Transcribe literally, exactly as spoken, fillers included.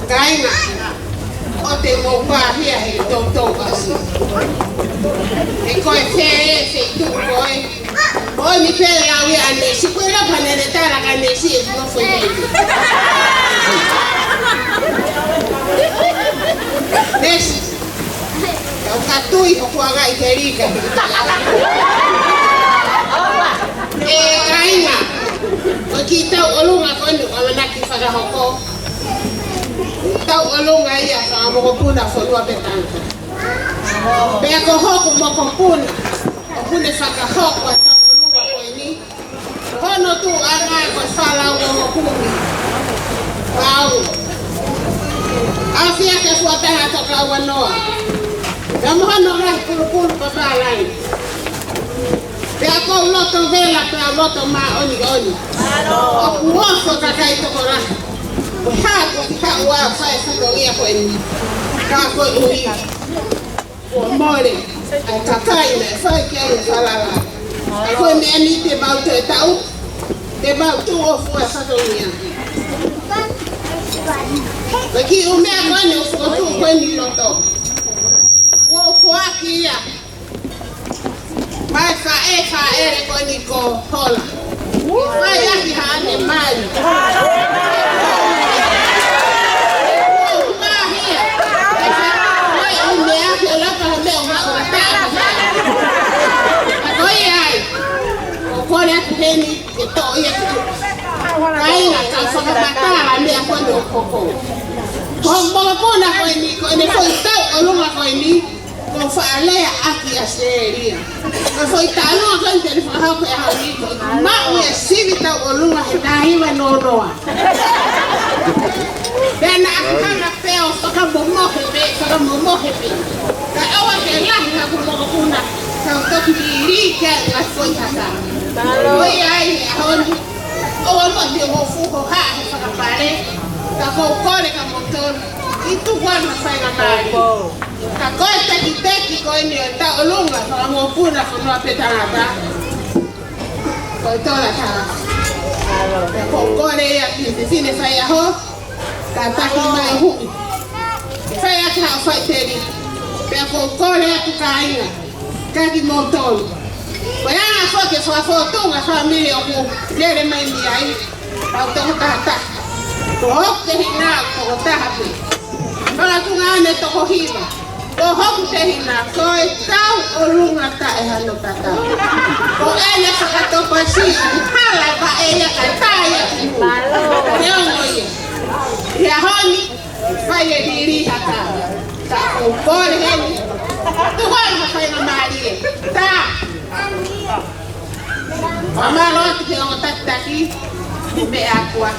Kāinga, ʻoua te mou pāhia he toutou ʻasi. He ko e fē e feituʻu ko ē. Ko eni pē lau ia ʻa Nesi, ko e lapa nene tala ka Nesi e nofo i Nesi. Nesi. Kau ka tui ʻoku ʻalu ai ke lika. ʻE kāinga, ko e kiʻi tauʻolunga ko eni ʻoku ʻamanaki fakahoko. Tauʻolunga ia fanga mokopuna fonua pē tangata. Pea ko hoku mokopuna, ʻoku ne fakahoko ʻa e tauʻolunga ko eni. Hono tuʻuʻanga ko e fālaua mo kumi. Pau. Afiake Fuataha Tokaua Noa. Pea mo hono ngaahi pulupulu papālangi. Pea ko e loto vela, pea loto māʻoniʻoni. ʻOku ofo kakai tokolahi. Ko e hā ko e haʻu ʻa e fai fatongia ko eni. Ka koeʻuhi kuo mole ʻa e kakai naʻe fai ki ai e falala. Ka ko e meʻa ni te mau toe taʻu, te mau tuʻu ʻo fua fatongia. Ko e kiʻi ʻū meʻa ko eni ʻoku fokotuʻu ko eni ʻi loto. Kuo foaki ia. Mai faʻē, faʻē ko eni ko Hola. Mai ʻaki haʻane mali. Mai ʻi meʻa ke lapa ha meʻa ʻo maʻu ʻa taʻa. Ko ia ai. ʻOku kole atu heni ke toʻo ia ki tuʻa. Kāinga, ka fakamatala meʻa ko eni ʻoku hoko. Ko e mokopuna ko eni, ko ʻene foʻi tauʻolunga ko eni. Ko e faʻalea ʻaki ʻa Sēlia. Ko e foʻi tauʻolunga ko eni te ne fakahoko he ʻaho ni ko e maʻu e sivi tauʻolunga he taha hiva noa noa. Pea naʻa ku hanga pē ʻo fakamomohe pē, fakamomohe pē. Ka ʻoua ke lahi haku mokopuna, kau toki vili ke ʻa foʻi haka. Ko ia ai he ʻaho ni, ʻoua mo te mou fuho haʻa he fakapale, ka kou kole kia moutolu, ʻi tuku ʻa e faingamālie. Ka ko e tekiteki ko eni ʻo e tauʻolunga fanga mokopuna fonua pē tangata. Ko e tola tā. Ko e kole ia ki he fefine faiʻaho. Ka taki mai huʻi. Fai atu haʻo faʻiteliha. Pea ko e kole atu kāinga. Ka kimoutolu. Ko e anga foki e fakafōtunga fāmili ʻoku lele mai ni ai. Au toko taha taha. Ko hoku tehina toko taha pē. Fakatunga ʻene toko hiva. Ko hoku tehina, ko e tauʻolunga taʻe hano tatau. Ko ʻene fakatopasi, hala pē ia ka tā ia ki mui. Neongo ia. He ʻaho ni, fai e lili haka. Ka kou kole heni. Tuku ʻa e faingamālie. Tā. Fakamālō atu ki he ongo takitaki, meʻa kuo.